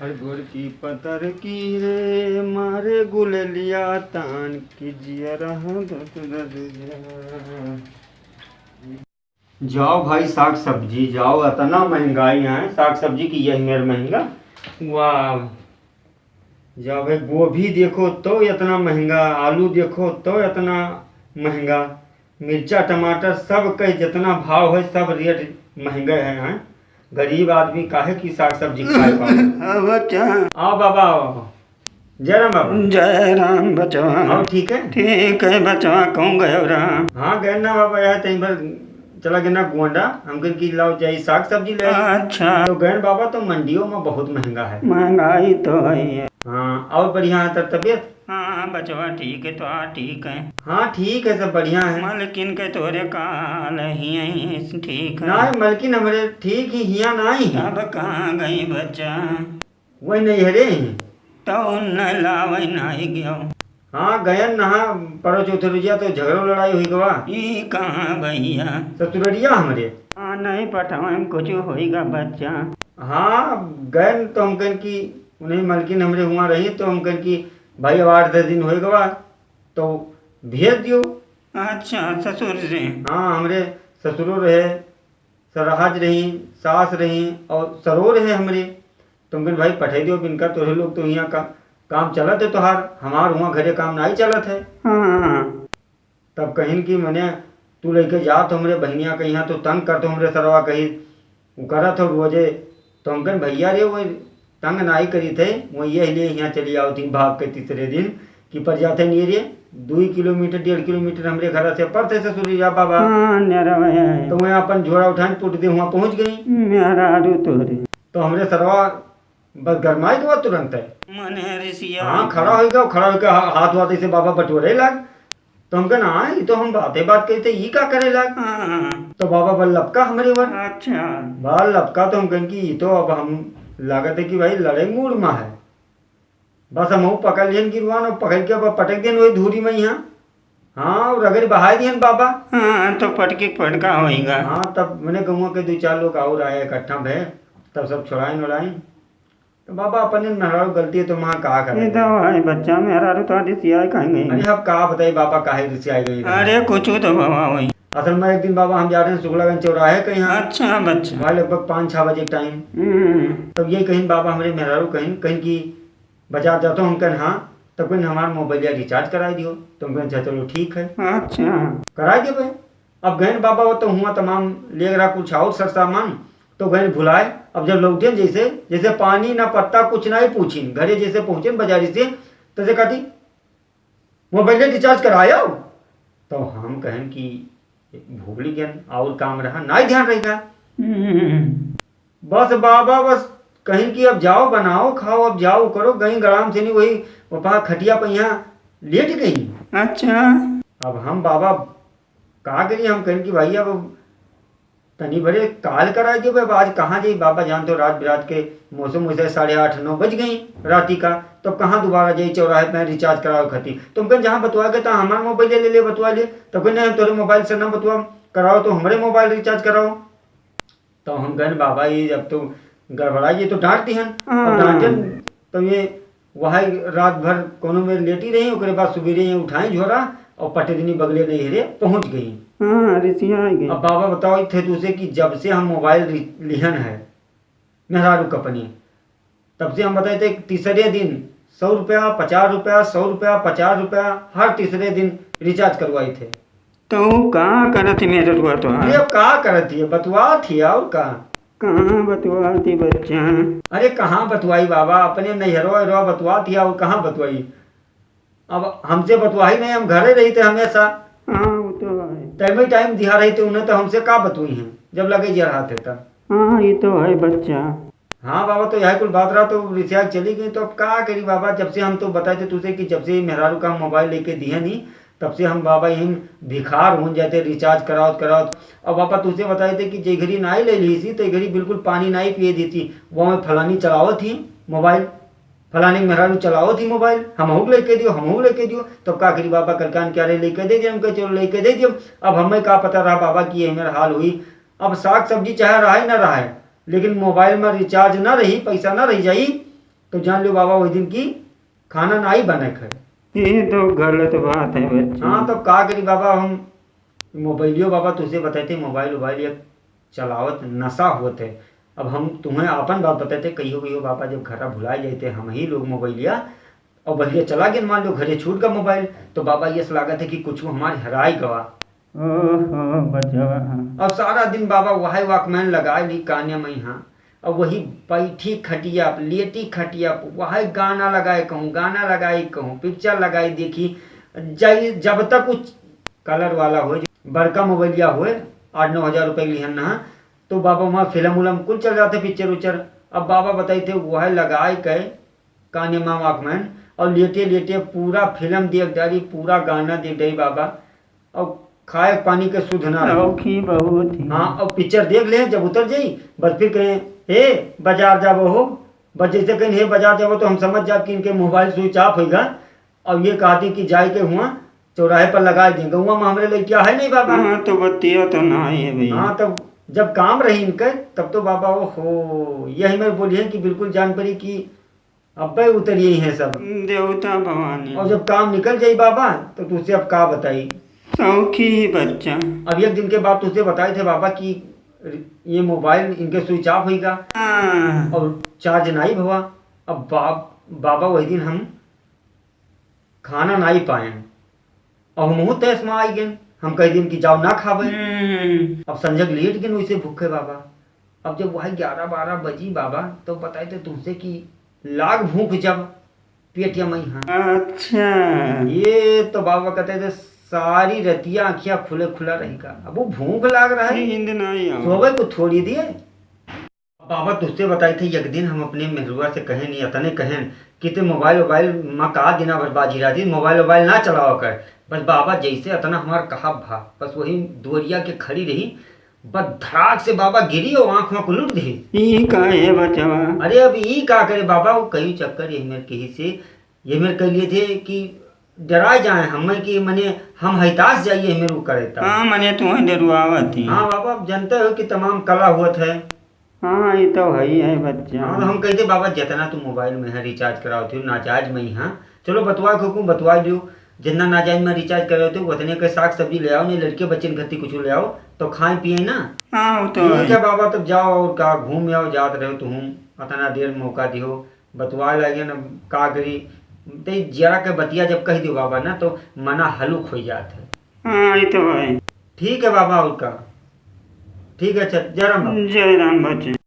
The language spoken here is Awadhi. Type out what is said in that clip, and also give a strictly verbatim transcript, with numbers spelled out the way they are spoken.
हर गोर की पतर की रे, मारे गुलेलिया तान की जिया रहा दत दत जा। जाओ भाई, साग सब्जी जाओ, इतना महंगाई है साग सब्जी की, यही मेर महंगा। वाह, जाओ भाई, गोभी देखो तो इतना महंगा, आलू देखो तो इतना महंगा, मिर्चा टमाटर सब के जितना भाव है, सब रेट महंगे हैं, हैं? गरीब आदमी काहे की साग सब्जी खाए पावे? अब क्या? आओ बाबा, आओ, आओ। जय राम बाबा। जय राम बचवा। आओ, ठीक है? ठीक है बचवा, कहूँ गयो राम? हाँ, गए ना बाबा, यार तहीं पर चला गए ना गोंडा, हम कहेन कि लाओ जाई साग सब्जी ले आई। अच्छा। तो गए बाबा, तो मंडियों में बहुत महंगा है। महंगाई तो है। हाँ, और बढ़िया है तर तबीयत? हाँ बचवा, ठीक है, तो हाँ ठीक है। हाँ, ठीक है, सब बढ़िया है। मलकिन के तोरे काल ही ठीक है। नहीं, मलकिन हमरे ठीक ही हिया नहीं है। अब कहाँ गई बच्चा? वही नहीं है रे। तो उन लावे नहीं गयो। हाँ, गयन नहा परो चौथे रुजिया तो झगड़ो लड़ाई हुई गवा। ई कहाँ भैया? ससुररिया हमरे। हाँ, नहीं पठावे में कुछ होइगा बच्चा। हाँ, गयन तो हम कहेन कि उन्हें मलकिन हमरे हुआ रही तो हम कहेन कि भाई अब आठ दस दिन होई गवा तो भेज दियो। अच्छा, ससुर से? हाँ, हमरे ससुरो रहे, सरहज रही, सास रही और सरो रहे हमरे। तो हम कहेन भाई पठाई दियो बिनकर, तोहरे लोग तो यहाँ का काम चलत है तोहार, हमार हुआ घरे काम नहीं चलत है। हाँ। तब कहिन कि मने तू लेके जा तो हमरे बहनिया के यहाँ तो तंग कर, तो हमरे सरवा कही उ करत हो रोजे। तो हम कहेन भैया रे वो तंग नाई करी थे, वो ये लिए यहाँ चली आओ थी भाग के तीसरे दिन कि पर जाते नहीं रे, दुई किलोमीटर डेढ़ किलोमीटर हमरे घर से पर थे ससुर या बाबा। हाँ, न्यारा है। तो मैं अपन झोरा उठान पुट दे हुआ पहुँच गई। मेहरारू तोरे। तो हमरे सरवा बस गरमाई गवा तुरंत है। मने रिसिया हाँ, खड़ा हो गया, खड़ा होकर हा-, हाथ वाथ ऐसे बाबा बटोरे लाग। तो हम कहना, "हाँ, ये तो हम बातें बात करी थे, ये का करे लाग?" हाँ। तो बाबा बल लपका हमरे ऊपर। अच्छा। बल लपका तो हम कहन कि ये तो अब हम लागत है कि भाई लड़ाई मूड में है। बस हम पकड़ लियन गिरवान और पकड़ के अब पटक देन वही धूरी में यहाँ। हाँ, और रगड़ी बहाई दियन बाबा। हाँ, तो पटके पटका होइगा। हाँ, तब मने गौवा के दो चार लोग और आए इकट्ठा भे, तब सब छोड़ाइन ओड़ाइन। तो बाबा अपने मेहरारू गलती है तो वहाँ का करे? ये तो है बच्चा, मेहरारू तो रिसियाई कहीं गई। अरे अब का बताई बाबा काहे रिसियाई गई रहे? अरे कुछ तो बाबा वही। असल में एक दिन बाबा हम जा रहे हैं शुक्लागंज चौराहे के यहाँ। अच्छा बच्चा। वहाँ लगभग पाँच छः बजे टाइम। हम्म। तब ये कहीं बाबा हमरे मेहरारू कहीं, कहीं कि बाजार जाता हूँ, हम कहेन हाँ, तब कहेन हमार मोबाइल या रिचार्ज कराई दियो। तो हम कहेन अच्छा चलो ठीक है। अच्छा। कराई देबे। अब गएन बाबा वो तो हुआ तमाम ले रहा कुछ और सर सामान, तो गएन भुलाए। अब जब लौटेन जैसे, जैसे पानी ना पत्ता कुछ नहीं पूछिन, घरे जैसे पहुँचेन बाजारी से, तो से कहती, "मोबाइल रिचार्ज करायो?" तो हम कहेन कि भूल गएन, और काम रहा, नहीं ध्यान रहेगा। हम्म। बस बाबा, बस कहेन कि अब जाओ, बनाओ, खाओ, अब जाओ, करो, गई गड़ाम से नहीं, वही वपा खटिया पे यहाँ लेट गई। अच्छा। अब हम बाबा का करी, हम कहेन कि भाई अब तनी भरे काल कराई देबे, अब आज कहाँ जाई बाबा, जान तो रात बिरात के मौसम वैसे साढ़े आठ नौ बज गई राती का, तो कहाँ दोबारा जाई चौराहे पे रिचार्ज करावे खातिर? तो हम कहेन जहाँ बतवा के, तहाँ हमार मोबाइल ले ले, बतवा ले। तब कहेन नहीं, हम तोरे मोबाइल से ना बतवा, कराओ तो हमरे मोबाइल रिचार्ज कराओ। तो हम कहेन बाबा ये अब तो गड़बड़ा, ये तो डांट दिहन। अब हाँ। डांटन तो ये वही रात भर कोनो में लेटी रही, ओकरे बाद सुबेरे ये उठाई झोरा और पटेदनी बगले नहीं हेरे पहुँच गई। हाँ, रिसियाई गई। अब बाबा बताओ थे तुझे कि जब से हम मोबाइल रि-, लिहन है मेहरारू कंपनी, तब से हम बताए थे तीसरे दिन सौ रुपया, पचास रुपया, सौ रुपया, पचास रुपया, हर तीसरे दिन रिचार्ज करवाई थे। तो का करत है मेहररुआ तो? अरे अब का करत है, बतुआ थी और का? कहाँ बतुआ थी बच्चा? अरे कहाँ बतुआई बाबा, अपने नैहरवा एहरवा बतुआ थी और कहाँ बतुआई? अब हमसे बतुआही नहीं, हम घरे रही थे हमेशा। हाँ, वो तो है। टाइम ही टाइम दिहा रही थे उन्हें, तो हमसे का बतुई हैं, जब लगे जे रहा थे तब। हाँ, ये तो है बच्चा। हाँ बाबा, तो यही कुल बात रहा, तो रिसिया चली गई। तो अब का करी बाबा, जब से हम तो बताए थे तुझे कि जब से मेहरारू का मोबाइल लेके दिए नहीं, तब से हम बाबा यही भिखार हो जाते, रिचार्ज करावत करावत। अब बाबा तुझे बताए थे कि जे घड़ी नाई ले ली थी, तो घड़ी बिल्कुल पानी नाई पिए दी थी, वो हमें फलानी चलावत थी मोबाइल। फलाने के मेहरारू चलावत ही मोबाइल, हमहू के लेके दियो, हमहू के लेके दियो। तब का करी बाबा, कल कान क्या रे, लेके दे दियो, हमके चलो लेके दे दियो। अब हमें का पता रहा बाबा कि ये मेरा हाल हुई। अब साग सब्जी चाहे रहा ही ना रहा है, लेकिन मोबाइल में रिचार्ज ना रही, पैसा ना रह जाई, तो जान लो बाबा, वही दिन की खाना नाहीं बने खाए। ये तो गलत बात है बच्चा। हाँ, तो का करी बाबा, हम मोबाइलियो बाबा तुझसे बताए थे, मोबाइल वोबाइल एक चलावत नशा होत है। अब हम तुम्हें आपन बात बताए थे, कहियो कहियो बाबा जब घरा भुलाए जाए थे हम ही लोग मोबाइलिया, और बहरिया चला गए, मान लो घरे छूट गया मोबाइल, तो बाबा ये लागत है कि कुछ हमारे हराई गवा। ओहो बचवा। और सारा दिन बाबा वही वॉकमैन लगाए ली काने में, हाँ, और वही बैठी खटिया पे, लेटी खटिया पे, वही गाना लगाए कहूँ, गाना लगाए कहूँ, पिक्चर लगाए देखी, जब तक कुछ कलर वाला होए, बड़का मोबाइलिया होए, आठ नौ हजार रुपये के लिहन ना, तो बाबा वहाँ फिल्म उलम कुल चल जाते, पिक्चर उच्चर। अब बाबा बताई थे वह लगाए के काने मा वॉकमैन और लेटे लेटे पूरा फिल्म देख डारी, पूरा गाना देख डारी बाबा। और खाए पानी के सुध ना रहे। सौखी बहुत ही। हाँ, और पिक्चर देख ले, जब उतर जाई, बस फिर कहे, "हे, बाजार जाबो हो।" बस जैसे कहीं, "हे, बाजार जाबो," तो हम समझ जाब कि इनके मोबाइल स्विच ऑफ होइगा। और ये कहती कि जाए के हुआ चौराहे पर लगा दे, गौवा में हमरे लइकिया है नहीं बाबा। हाँ, तो बतिया तो ना है भैया। हाँ, तब जब काम रही इनके, तब तो बाबा, ओहो, यही में बोलिए कि बिल्कुल जान पड़ी कि अब्बे उतरिए हैं सब। देवता भवानी। और जब काम निकल जाई बाबा, तो तुझसे अब का बताई। सौखी बच्चा। अब एक दिन के बाद तुझसे बताए थे बाबा कि ये मोबाइल इनके स्विच ऑफ होइगा। हाँ। और चार्ज नहीं भवा। अब बाब-, बाबा वही दिन हम खाना नहीं पाए, और हमहू तैस में आई गए। हम कह दिन कि जाओ ना खावे। हम्म। अब संझक लेट गए वैसे भूखे बाबा। अब जब वही ग्यारह बारह बजी बाबा, तो बताए थे तुमसे कि लाग भूख जब पेटिया में, हाँ। अच्छा। ये तो बाबा कहते थे सारी रतिया आँखिया खुले खुला रहेगा। अब वो भूख लाग रहा है, नींद नहीं आवे। सोवे को थोड़ी दिए। बाबा तुझसे बताई थे, एक दिन हम अपने मेहरुआ से कहेन, अतने कहेन कि ते मोबाइल वोबाइल मा का दिना भर बाजी रहती, मोबाइल वोबाइल ना चलावा कर। बस बाबा जैसे अतना हमार कहा भा, बस वही दुआरिया के खड़ी रही, बस धड़ाक से बाबा गिरी और आँख में लुट दी। ई का है बचवा? अरे अब ई का करे बाबा, वो कई चक्कर यही मेरे कही से, ये मेरे कह लिए थे कि डरा जाए हमें कि मने हम हैताश जाइए, हमें वो करे था। हाँ, मने तुम्हें डरवावत ही। हाँ बाबा, अब जानते हो कि तमाम कला हुआ है। हाँ, ये तो है ही है बच्चा। हाँ, तो हम कहते, "बाबा, जितना तू मोबाइल में है, रिचार्ज कराओ थे, नाजायज में ही, हाँ, चलो, बतवा के हुकुम बतवा दियो, जितना नाजायज में रिचार्ज कराओ थे, उतने के साग सब्जी ले आओ, नहीं लड़के बच्चे खत्ती कुछ ले आओ, तो खाए पिए ना।" हाँ, वो तो ठीक है। है बाबा, तब जाओ और का, घूम आओ, जात रहो तुम, अतना देर मौका दियो, बतवा लगे ना, का करी, ते जरा के बतिया जब कह दियो बाबा ना, तो मना हलुक हो जात है। हाँ, ये तो है। ठीक है बाबा, और का। ठीक है, अच्छा, जय राम बाबा। जय राम बच्चे।